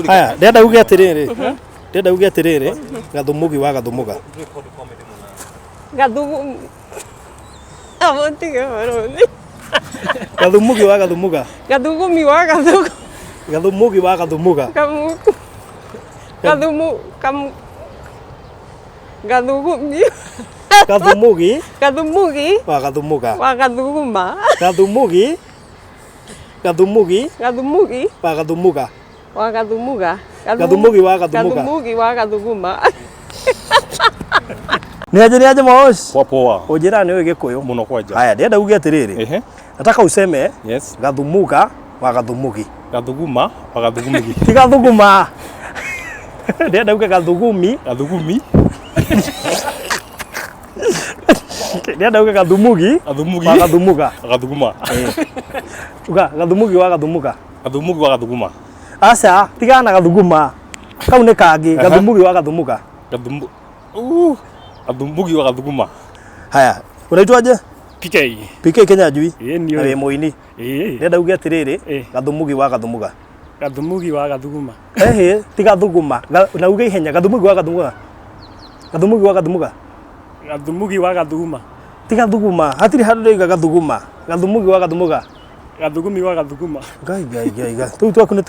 Haya, ndĩrenda uge atĩrĩrĩ. Ndĩrenda uge atĩrĩrĩ, gathumugi wa gathumuga. Gathugu. Amutige barũthi. Gathumugi wa gathumuga. Gathugumi wa gathugu. Gathumugi wa gathumuga. Kamu. Gathumu kamu. Gathugumi. Gathumugi Gathumugi wa gathumuga. wa gathuguma. Gathumugi. Gathumugi Gathumugi wa gathumuga. wa gathumuga. Gathumugi wa gathumuga. Gathumugi wa gathuguma. Nĩ aje nĩ aje Mosh. Poa poa. Ũnjĩra nĩ ũĩ Gĩkũyũ. Mũno kwanja. Haya, ndĩrenda uge atĩrĩrĩ. Ehe. Nataka useme Yes. gathumuga wa gathumugi. Gathuguma wa gathugumigi. Ti gathuguma. Ndĩrenda uge gathugumi. Gathugumi. Ndĩrenda uge gathumugi Gathumugi. wa gathumuga. Gathuguma. Uga gathumugi wa gathumuga. Gathumugi wa gathuguma. Aca, tigana na gathuguma. Kau nĩ kangĩ, gathumugi wa gathumuga. Gathumu. Uh. Gathumugi wa gathuguma. Haya, unaitwa aje? PK. PK Kinyanjui. Ĩĩ niĩ Na wĩ ũyũ. mũini. Ĩĩ. Ndĩrenda uge atĩrĩrĩ, Ĩĩ. gathumugi wa gathumuga. Gathumugi wa gathuguma. Ehe, ti gathuguma. Na uge ihenya, gathumugi wa gathumuga. Gathumugi wa gathumuga. Gathumugi wa gathuguma. Ti gathuguma, hatirĩ handũ ndĩroiga gathuguma. Gathumugi wa gathumuga. Gathugumi wa gathuguma. Ngai ngai ngai ngai. Tũu twaku nĩ